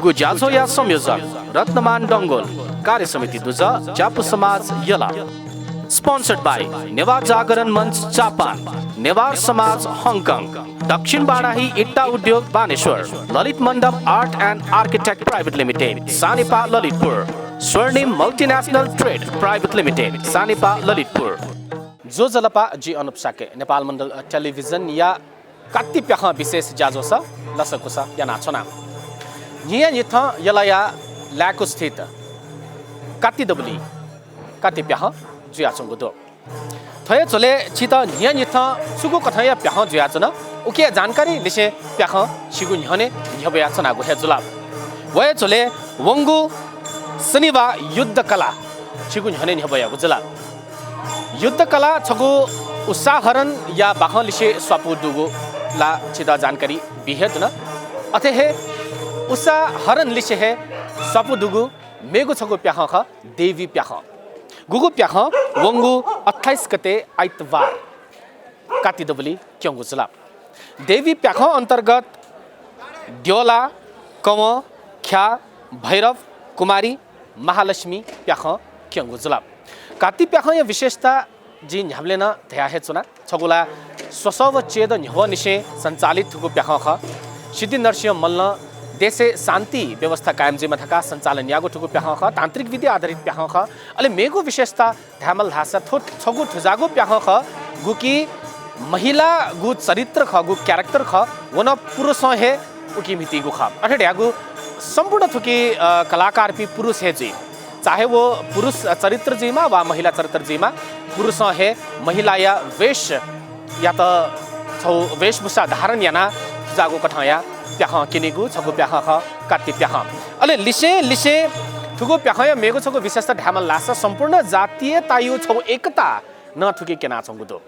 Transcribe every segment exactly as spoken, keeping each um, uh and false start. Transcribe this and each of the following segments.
गु ज्याझ्वःया संयोजक रत्नमान डंगोल, कार्य समिति दुजः ज्यापु समाज यल। Sponsored by नेवाः जागरण मञ्च जापान, नेवार समाज हङकङ, दक्षिण बाराही इट्टा उद्योग बानेश्वर, ललित मण्डप Art and Architect Private Limited, Sanepa ललितपुर, स्वर्णिम Multinational Trade Private Limited, Sanepa ललितपुर। ज्वजलपा, जि अनुप शाक्य, नेपाल मण्डल टेलिभिजनया कात्ति प्याखं विशेष ज्याझ्वलय् लसकुस यानाच्वना। न्हियान्हिथं यलया लाय्कू स्थित कात्ति दबुलिइ कात्ति प्याखं जुयाच्वंगु दु। थ्व हे झ्वलय् छित न्हियान्हिथं सुगु कथंया प्याखं जुयाच्वन, उकिया जानकारी लिसें प्याखं छिगु न्ह्यःने न्ह्यब्वयाच्वनागु हे जुल। व हे झ्वलय् वंगु शनिबाः युद्धकला छिगु न्ह्यःने न्ह्यब्वयागु जुल। युद्धकला छगू उषाहरणया बाखंलिसे स्वापू दुगु ला छित जानकारी बी हे धुन। अथे हे उषाहरणलिसे हे स्वापू दुगु मेगु छगू प्याखं खः, देवी प्याखं। गुगु प्याखं वंगु अट्ठाइस गते आइतबार कात्ति दबुलिइ क्यंगु जुल। देवी प्याखं अन्तर्गत द्यःला, कंव, ख्याः, भैरव, कुमारी, महालक्ष्मी प्याखं क्यंगु जुल। कात्ति प्याखंया विशेषता जिं न्ह्याबलें नं धया हे च्वना। छगू ला स्वसः व च्यय्‌दँ न्ह्यब्वःनिसें सञ्चालित थुगु प्याखं खः। सिद्धिनरसिंह मल्लं देशय् शान्ति व्यवस्था कायम जुइमा धकाः सञ्चालन याःगु थुगु प्याखं खः। तान्त्रिक विधि आधारित प्याखं खः। अले मेगु विशेषता धायेमाल धाःसा थ्व छगू थुजाःगु प्याखं खः, गुकी महिलागु चरित्र खः, गु character खः, व नं पुरुषं हे उकी म्हितीगु खः। अथे धयागु सम्पूर्ण थुकी, अ, कलाकारपिं पुरुष हे जुइ। चाहे व पुरुष चरित्र जुइमा वा महिला चरित्र जुइमा, पुरुषं हे महिलाया वेशयात छगू वेशभूषा धारण यानाः थुजाःगु कथंया प्याखं क्यनीगु छगू प्याखं खः, कात्ति प्याखं। अले लिसें लिसें थुगु प्याखंया मेगु छगू विशेषता धायेमाल धाःसा सम्पूर्ण जातीयताया छगू एकता नं थुकी क्यनाच्वंगु दु।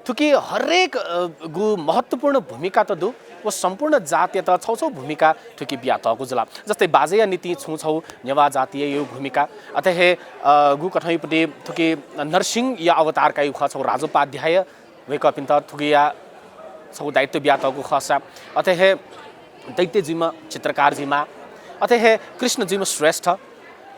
थुकी हरेक, अ, गु महत्त्वपूर्ण भूमिका त दु, व सम्पूर्ण जातयात छगू छगू भूमिका थुकी बियातःगु जुल। जस्तै बाजया निंतिं छुं छगू नेवाः जातीयया भूमिका, अथे हे, अ, गु कथंयापट्टि थुकी नरसिंहया अवतार काइगु खः छगू राजोपाध्याय, वय्कःपिन्त थुकिया छगू दायित्व बियातःगु खःसा, अथे हे दैत्य जुइमा, चित्रकार जुइमा, अथे हे कृष्ण जुइमा श्रेष्ठ,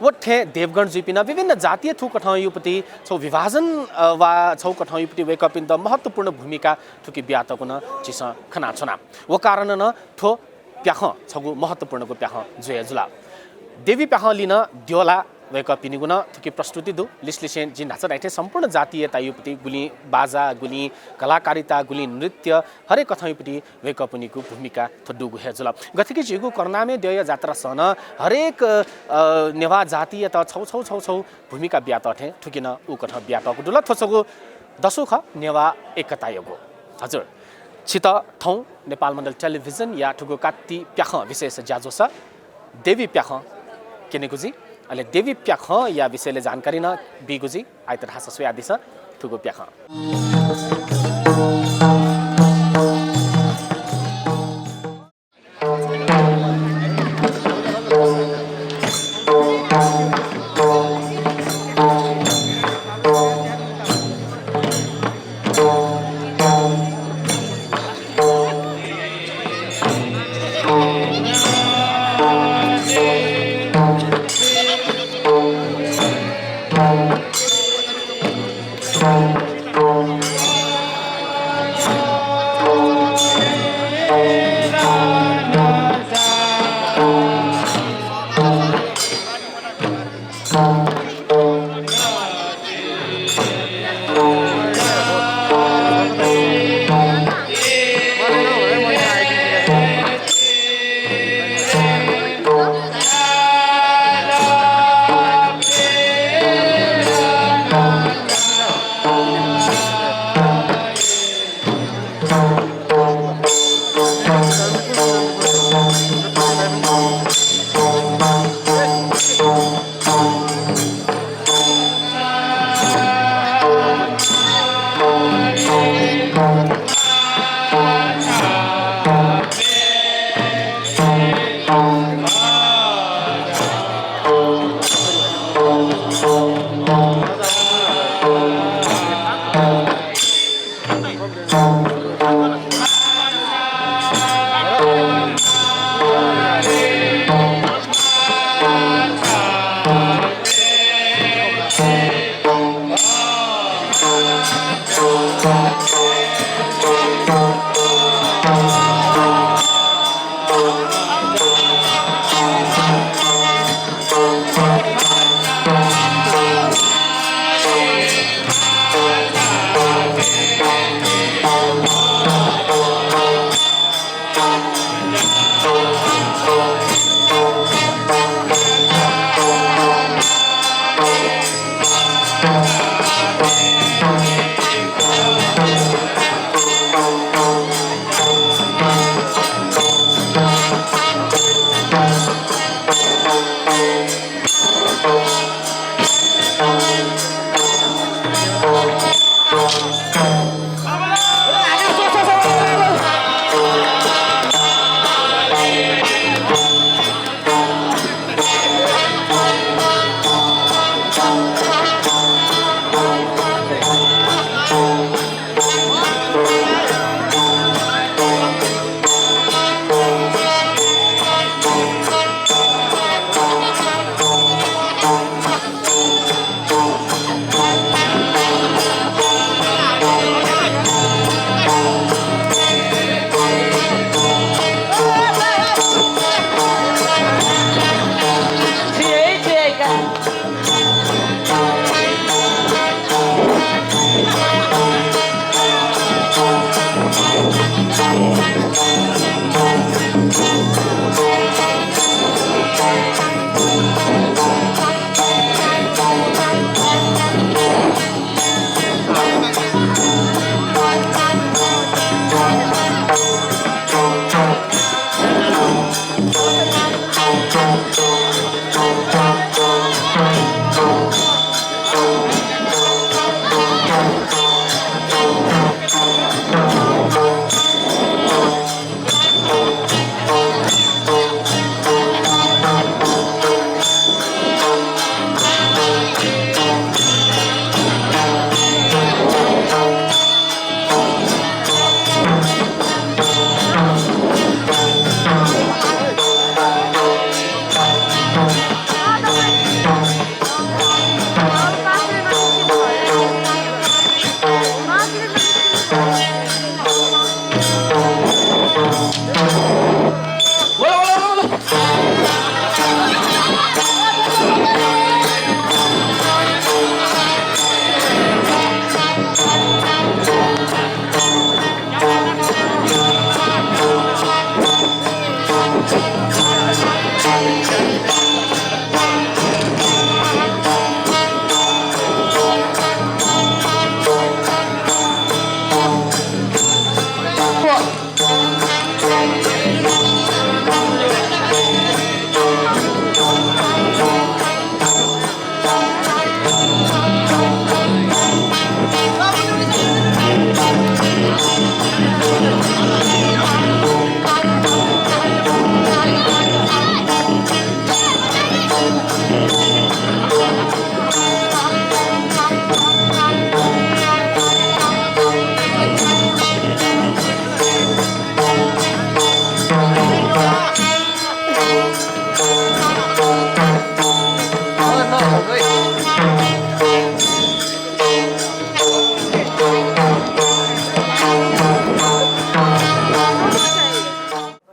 व थें देवगण जुइपिं नं विभिन्न जातीय थुकथंयापट्टि छगू विभाजन, अ, वा छगू कथंयापट्टि वय्कःपिन्त महत्त्वपूर्ण भूमिका थुकी बियातःगु नं झीसं खनाच्वना। व कारणं नं थ्व प्याखं छगू महत्त्वपूर्णगु प्याखं जुया जुल। देवी प्याखंलिइ नं द्यःला वय्कःपिनिगु नं थुकी प्रस्तुति दु। लिसलिसें जिं न्हाचा धाइथें सम्पूर्ण जातीयतायापट्टि गुलिं बाजा, गुलिं कलाकारिता, गुलिं नृत्य, हरेक कथंयापट्टि वय्कःपिनिगु भूमिका थ्व दुगु हे जुल। गथेकि झीगु करुणामय द्यःया जात्रासं नं हरेक, अ, नेवाः जातियात छगू छगू छगू छगू भूमिका बियातःथें थुकी नं उकथं बियातःगु दु ला। थ्व छगू दसु खः नेवाः एकतायागु। हजुर, छित थौं नेपाल मण्डल टेलिभिजनया थुगु कात्ति प्याखं विशेष ज्याझ्वलय् देवी प्याखं क्यनेगु जुइ। अले देवी प्याखंया विषयलय् जानकारी नं बीगु जुइ। आइत धाःसा स्वयादिसँ थुगु प्याखं।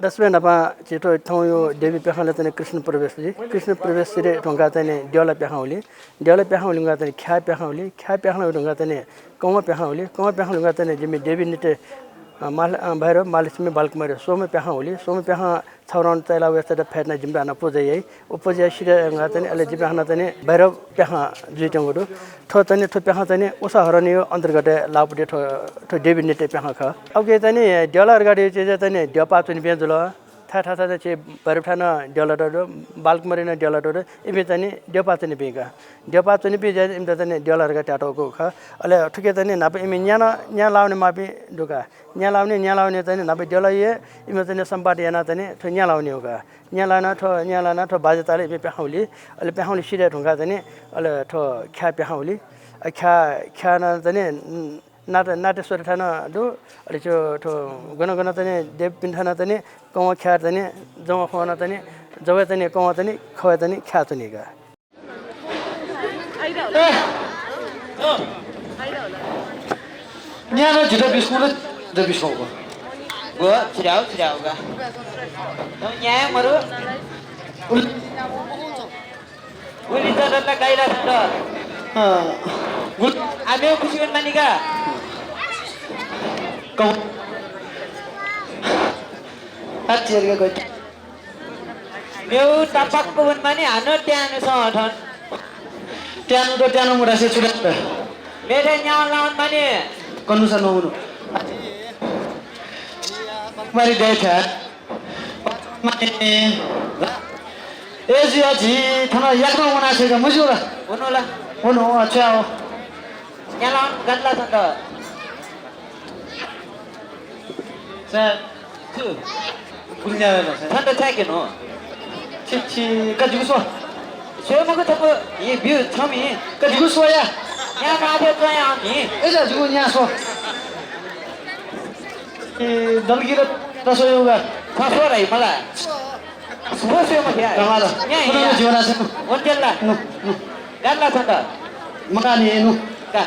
दसवय् न्हापां झी थ्व थौंया देवी प्याखंलय् तनि कृष्ण प्रवेश जुइ। कृष्ण प्रवेश जुइ धुंकाः तनि द्यःला प्याखं हुली। द्यःला प्याखं हुली धुंकाः तनि ख्याः प्याखं हुली। ख्याः प्याखं हुली धुंकाः तनि कंवा प्याखं हुली। कंवा प्याखं हुली धुंकाः तनि जिमि देवी नृत्य, अ, माल-, अ, भैरव, महालक्ष्मी, बालकुमारी, स्वम्ह प्याखं हुली। स्वम्ह प्याखं छगू round तयाः वय्‌कःयात फेत नं जिमित हानं पुजा याइ। व पुजा सिधये धुंकाः तनि अले जिमित हानं तनि भैरव प्याखं जुइत्यंगु दु। थ्व तनि, थ्व प्याखं तनि उषा हरणया अन्तर्गतय् लाःपट्टि थ्व, थ्व देवी नृत्य प्याखं खः। अबलय् तनि द्यःला धकाः धइगु चिज तनि द्यःपाः च्वनीपिं जुल। थाय् थाय् थाय् झी भैरव थाय् नं द्यःलात दु, बालकुमारी नं द्यःलात दु, इपिं तनि द्यःपाः च्वनीपिं खः। द्यःपाः च्वनीपिं जुयाः इमित तनि द्यःला धकाः धायेत्यंगु खः। अले थुकी तनि न्हापा इमि न्या नं, न्या लावने माःपिं दु का। न्या लावने, न्या लावने तनि न्हापा द्यःलाया इमित तनि सम्पाद यानाः तनि थ्व न्या लावने का। न्या लानाः थ्व, न्या लानाः थ्व बाजा तालय् इमि प्याखं हुली। अले प्याखं हुली सिधये धुंकाः तनि अले थ्व ख्याः प्याखं हुली। अ, ख्याः, ख्याः नं तनि, उम्, नाट्य, नाट्य स्वरे थाय् नं दु। अले थ्व, थ्व गन गन तनि देवीपिं थाय् नं तनि कंवा ख्याः तनि जवं ख्वं नं तनि, जवय् तनि कंवा तनि, खवय् तनि ख्याः च्वनी का। ए, अँ। न्या नं जितः बिस्कं ला, जितः बिस्कं का। व, छिराउ, छिराउ का। न्या मरु। उल- उलि जरत ला गाइला थत। अँ। गुल- आम्यौ खुसी वने मानि का। कौ- आ, चेर का गइ। मेउ तापाक्क वनेमानि, हानं त्यानुसं थन। त्यानु त त्यानु मुडासे चुडात। मेथाय् न्याः लावनेमानि। कन्नुसा नहुनु। मारी दय् थाय्। ए जुया झी थन याकनं वना छ्वय्‌का मज्यू ला? वनु ला? वनु, अच्छा हो। न्यालां गदला छन्त। सा, छु? गुलि न्याला सा। छन्त छाय्‌के नु? छि, छि, का जिगु स्व। स्व मखु थप, यी बिउ छमी। का जिगु स्व या। न्या माथे च्वया नि। ए जा, जिगु न्या स्व। ए, दलगिर रसोयुगा। छ स्व रे मला। स्व स्व मखु या। कमाल। न्या, कुन या। जीवना छ। ओन्टेल ला। नु, नु। गदला छन्त। मकानि नु। का।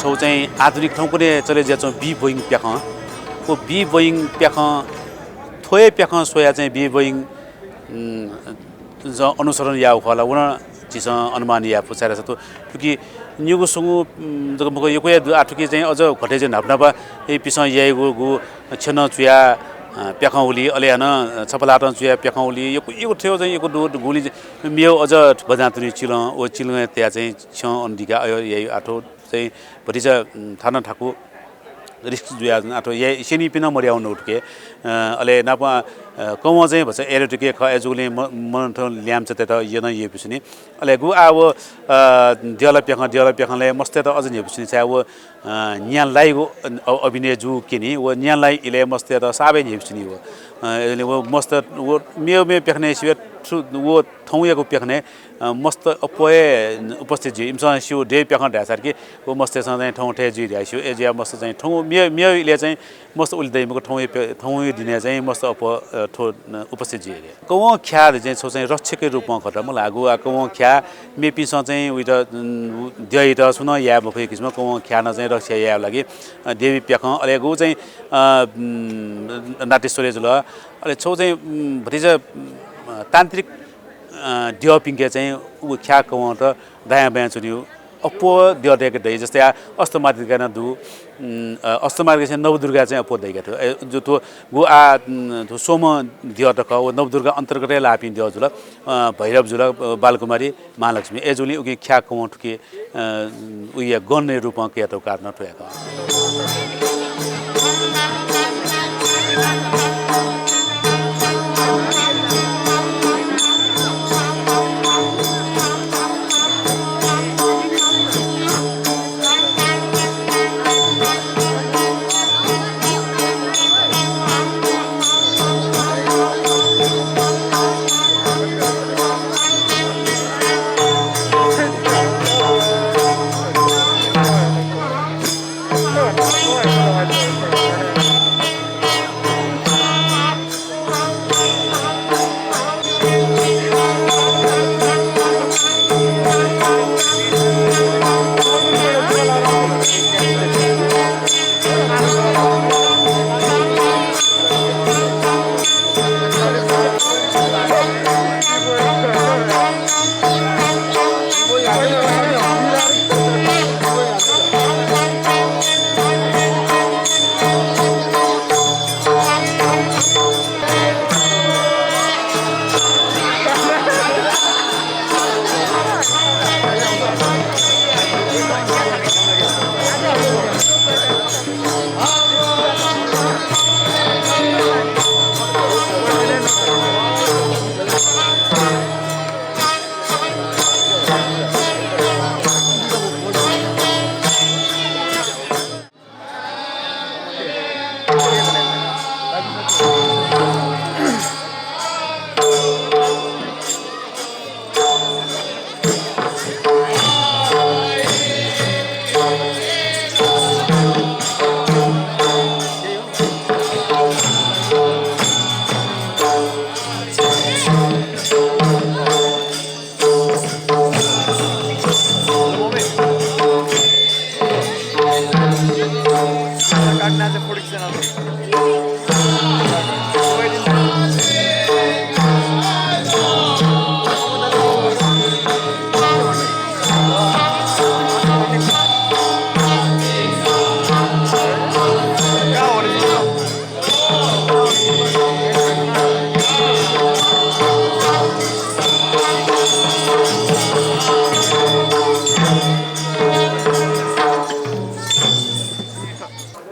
थ्व चाहिँ आधुनिक थौंकन्हय् चले जुयाच्वंगु बी बोइङ प्याखं। व बी बोइङ प्याखं, थ्व हे प्याखं स्वयाः चाहिँ बी बोइङ, उम्, ज-, अनुसरण याःगु खः ला, व नं झीसं अनुमान याये फु। छाय्‌धाःसा थ्व, थुकी निगू स्वंगू, उम्, जक मखु, यक्व हे दु। आः थुकी चाहिँ अझ घटे जुयाः न्हापा न्हापा इपिसं याइगु गु छ्यनं चुयाः, अ, प्याखं हुली, अले हानं छपलातं चुयाः प्याखं हुली, यक्व, यक्व थ्व चाहिँ यक्व दु, गुलिं चाहिँ मेव अझ बजां तुनि चिलं, व चिलंया तयाः चाहिँ छ्यं अन दिकाः अय् याइ। आः थ्व चाहिँ भतिचा, उम्, थानं थाकु risk जुयाच्वन। आः थ्व याइ, स्यनीपिं नं मदयावंगु दु थुकी। अ, अले नापं, अ, कवं चाहिँ भचा aerotic हे खः, अय्‌जूगुलिं म-, मनूत ल्याय्म्ह चातय्त यनं न्ह्यइपुसे नि। अले गु आः व, अ, द्यःला प्याखं, द्यःला प्याखंलय् मस्तय्त अझ न्ह्यइपुसे नि, छाय् व, अ, न्या लाइगु, अ, अभिनय जूगु क्यनी, व न्या लाइ इलय् मस्तय्त साबय् न्ह्यइपुसे नि व। अ, अले व मस्त व मेव मेव प्याखनय् सिबय् थ्व, व थौंयागु प्याखनय्, अ, मस्त अप्वः हे उपस्थित जुइ। इमिसं स्यू, देवी प्याखं धाःसा कि व मस्तय्सं चाहिँ थौं थथे जुइ धयाः स्यू। अय्‌जुयाः मस्त चाहिँ थौं मे-, मेव इलय् चाहिँ मस्त उलि दइ मखु, थौंया प्या-, थौंया दिनय् चाहिँ मस्त अप्वः, अ, थ्व, अ, उपस्थित जुइ। कवं ख्याः चाहिँ छगू चाहिँ रक्षकया रूपं खः त मला। गु आः कवं ख्याः मेपिन्सं चाहिँ उइत, उम्, द्यःयात सुं नं याये मफइगु किसिमं कवं ख्याः नं चाहिँ रक्षा यायेगु लागि, अ, देवी प्याखं, अले गु चाहिँ, अ, उम्, नाट्यस्वरय् जुल। अले छगू चाहिँ, उम्, भतिचा, उम्, तान्त्रिक, अ, द्यःपिन्के चाहिँ व ख्याः कवंत दायां बायां च्वनीगु अप्वः द्यः दय्‌के दइ। जस्तै आः अष्टमातृका नं दु। उम्, अ, अष्टमातृका चाहिँ नवदुर्गा चाहिँ अप्वः दय्‌के दु। अय्, जो थ्व गु आः, उम्, थ्व स्वम्ह द्यः तक व नवदुर्गा अन्तर्गतय् लाःपिं द्यः जुल। अ, भैरव जुल, अ, बालकुमारी, महालक्ष्मी। अय्‌जूगुलिं उकिं ख्याः कवं थुकी, अ, उया गणया रूपं कयातःगु कारणं थ्व हे खः।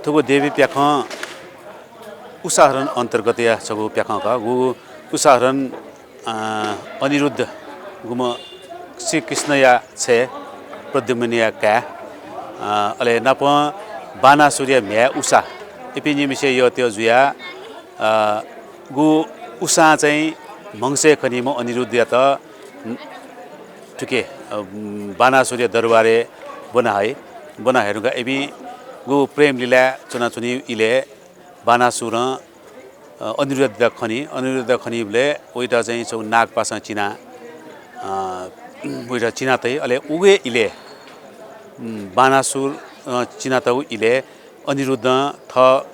थुगु देवी प्याखं उषाहरण अन्तर्गतया छगू प्याखं खः। गु उषाहरण, अ, अनिरुद्ध गुम्ह श्रीकृष्णया छय् प्रद्युम्नया काय्, अ, अले नापं बानासुरया म्ह्याय् उषा, इपिं निम्हसिया यःत्यः जुयाः, अ, गु उषां चाहिँ म्हगसय् खनीम्ह अनिरुद्धयात थुकी, अ, बानासुरया दरबारय् ब्वना हइ, ब्वना हये धुंकाः इपिं गु प्रेम लीलाय् च्वनाच्वनीगु इलय् बानासुरं, अ, अनिरुद्धयात खनी। अनिरुद्धयात खनीबलय् वयात चाहिँ छगू नागपासां चिना, अ, वयात चिना तइ। अले उगु हे इलय्, उम्, बानासुर अ, चिनातःगु इलय् अनिरुद्धं थः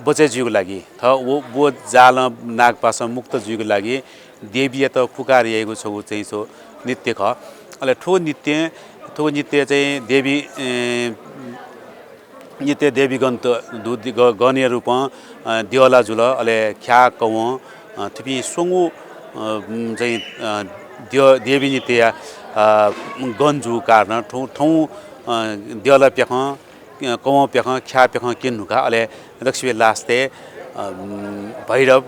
बचय् जुइगु लागि, थः व, व जालं नागपासं मुक्त जुइगु लागि देवीयात पुकार याइगु छगू चाहिँ छगू नृत्य खः। अले थ्व नृत्य, थ्व नृत्य चाहिँ देवी, ए, नृत्य देवीगणत दु, दि-, ग-, गणया रूपं, अ, द्यःला जुल, अले ख्याः कवं, अ, थुपिं स्वंगू, अ, उम्, चाहिँ, अ, द्य-, देवी नृत्यया, अ, गण जूगु कारणं थौं, थौं, अ, द्यःला प्याखं, अ, कवं प्याखं, ख्याः प्याखं क्यने धुंकाः अले दक्वसिबय् last-य्, अ, उम्, भैरव,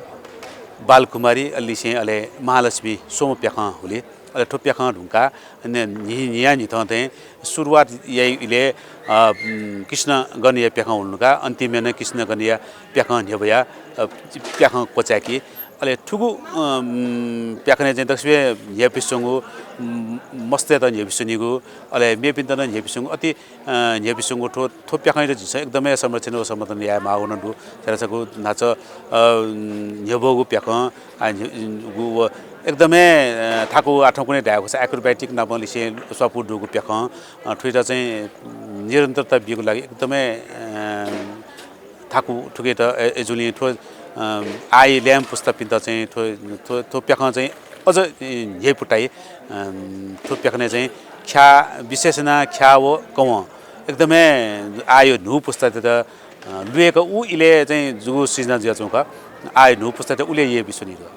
बालकुमारी, अले लिसें अले महालक्ष्मी स्वम्ह प्याखं हुली। अले थ्व प्याखं धुंकाः न्हि-, न्हिया न्हिथं थें सुरुवात याइ इलय्, अ, उम्, कृष्ण गणया प्याखं हुल धुंकाः अन्तिमय् नं कृष्ण गणया प्याखं न्ह्यब्वया, अ, प्याखं क्वचाय्की। अले थुगु, अ, उम्, प्याखनय् चाहिँ दक्वसिबय् न्ह्यइपुसे च्वंगु, उम्, मस्तय्त न्ह्यइपुसे च्वनीगु, अले मेपिन्त नं न्ह्यइपुसे च्वंगु, अति, अ, न्ह्यइपुसे च्वंगु थ्व, थ्व प्याखनयात झीसं एकदमै संरक्षण व संवर्धन यायेमाःगु नं दु। छाय्धाःसा न्हाचः, अ, उम्, न्ह्यब्वःगु प्याखं, आ, न्ह्य-, गु व एकदमै, अ, थाकु आः थौंकन्हय् धायेगु खःसा acrobatic नापं लिसें स्वापू दुगु प्याखं, अ, थुइत चाहिँ निरन्तरता बीगु लागि एकदमै, अ, थाकु थुकेत ए-, एजूलिं थ्व, अ, आः ल्याय्म्ह पुस्तापिन्त चाहिँ थ्व, थ्व, थ्व प्याखं चाहिँ अझ, ए, न्ह्यइपुताइ। अ, थ्व प्याखनय् चाहिँ ख्याः, विशेष यानाः ख्याः व कवं एकदमै आःया न्हू पुस्तातय्त, अ, लुयेक उ इलय् चाहिँ जूगु सिर्जना जुयाच्वंगु खः। आःया न्हू पुस्तातय्त उलि यय्‌बी स्वनीगु।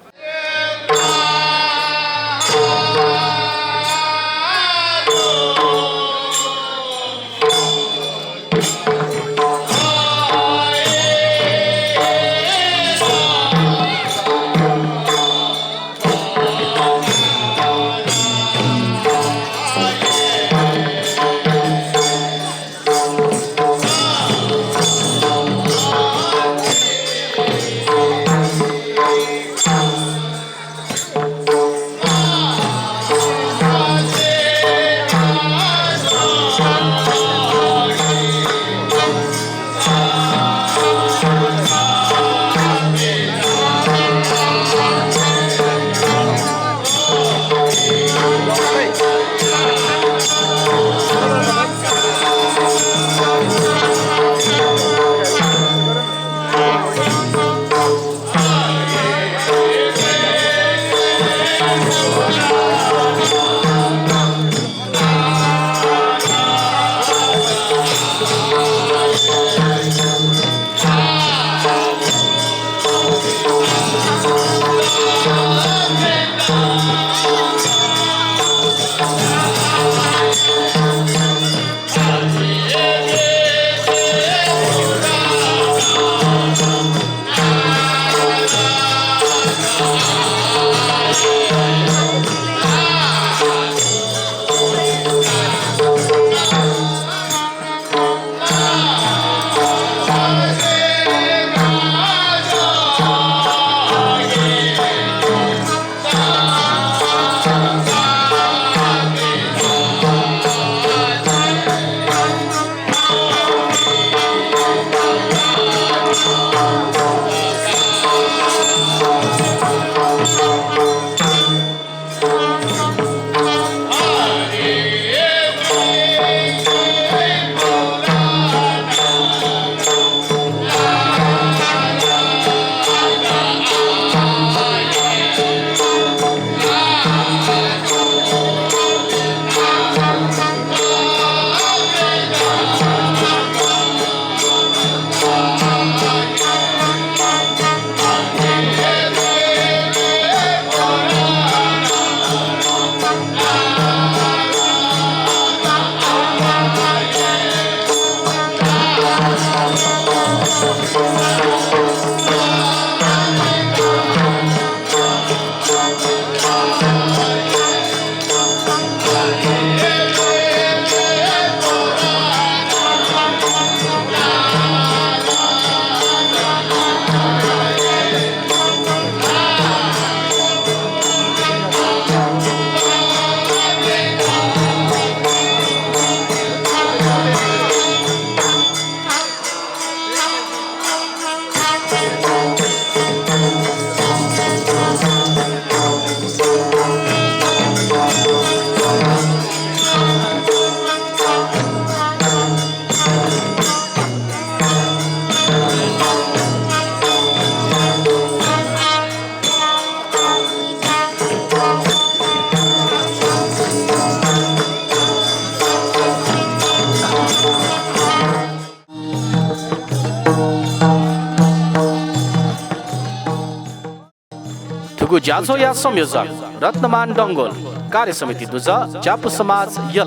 थुगु ज्याझ्वःया संयोजक रत्नमान डंगोल, कार्य समिति दुजः ज्यापु समाज यल।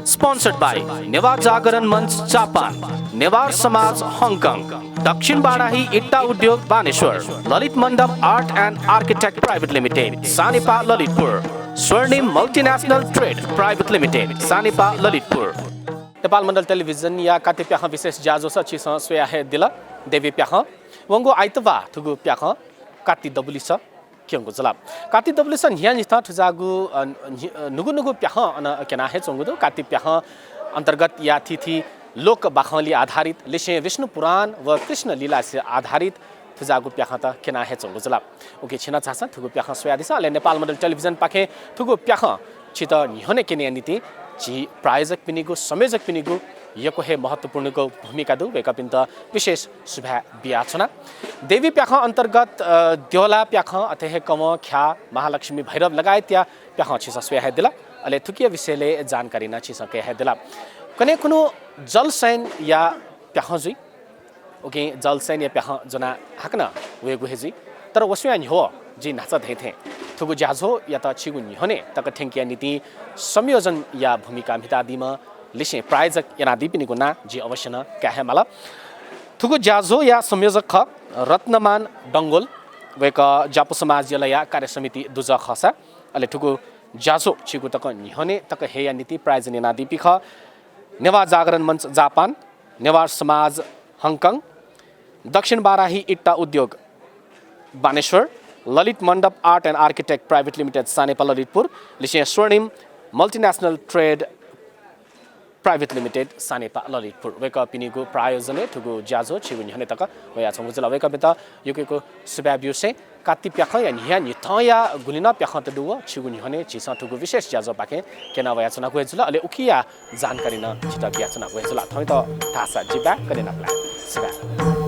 Sponsored by नेवार जागरण मञ्च जापान, नेवार समाज हङकङ, दक्षिण बाराही इट्टा उद्योग बानेश्वर, ललित मण्डप Art and Architect Private Limited Sanepa ललितपुर, स्वर्णिम Multinational Trade Private Limited Sanepa ललितपुर। नेपाल मण्डल टेलिभिजनया कात्ति प्याखं विशेष ज्याझ्वःस छिसं स्वया हे दिल। देवी प्याखं वंगु आइतबाः थुगु प्याखं कात्ति दबुलिस क्यंगु जुल। कात्ति दबुलिस न्हियान्हिथं थुजाःगु, अ, न्हि-, अ, नुगु नुगु प्याखं अन क्यना हे च्वंगु दु। कात्ति प्याखं अन्तर्गत या थीथी लोक बाखंलि आधारित लिसें विष्णु पुराण व कृष्ण लीलासे आधारित थुजाःगु प्याखंत क्यना हे च्वंगु जुल। उकिं छिं नं झासँ थुगु प्याखं स्वयादिसँ। अले नेपाल मण्डल टेलिभिजनपाखें थुगु प्याखं छित न्ह्यःने क्यनेया निंतिं झी प्रायोजकपिनिगु, संयोजकपिनिगु यक्व हे महत्त्वपूर्णगु भूमिका दु। वय्कःपिन्त विशेष सुभाय् बियाच्वना। देवी प्याखं अन्तर्गत, अ, द्यःला प्याखं, अथे हे कंवं, ख्याः, महालक्ष्मी, भैरव लगायतया प्याखं छिसं स्वया हे दिल। अले थुकिया विषयलय् जानकारी नं छिसं कया हे दिल। कन्हय् खुन्हु जलशयनया प्याखं जुइ। उकिं जलशयनया प्याखं ज्वनाः हाकनं वयेगु हे जुइ। तर व स्वयां न्ह्यः जिं न्हाचः धयाथें थुगु ज्याझ्वःयात छिगु न्ह्यःने तक थ्यंकेया निंतिं संयोजनया भूमिका म्हितादीम्ह लिसें प्रायोजक यानादीपिनिगु नां जिं अवश्य नं काये हे माल। थुगु ज्याझ्वःया संयोजक खः रत्नमान डंगोल, वय्कः ज्यापु समाज यलया कार्य समिति दुजः खःसा, अले थुगु ज्याझ्वः छिगु तक न्ह्यःने तक हयेया निंतिं प्रायोजन यानादीपिं खः नेवार जागरण मञ्च जापान, नेवार समाज हङकङ, दक्षिण बाराही इट्टा उद्योग बानेश्वर, ललित मण्डप Art and Architect Private Limited Sanepa ललितपुर, लिसें स्वर्णिम Multinational Trade Private Limited Sanepa ललितपुर। वय्कःपिनिगु प्रायोजनय् थुगु ज्याझ्वः छिगु न्ह्यःने तक वयाच्वंगु जुल। वय्कःपिन्त यक्व यक्व सुभाय् ब्यूसें कात्ति प्याखंया न्हियान्हिथंया गुलि नं प्याखंत दु व छिगु न्ह्यःने झीसं थुगु विशेष ज्याझ्वःपाखें क्यना वयाच्वनागु हे जुल। अले उकिया जानकारी नं छितः बियाच्वनागु हे जुल। थौंयात धाःसा जि बाय्, कन्हय् नापलाये। सुभाय्।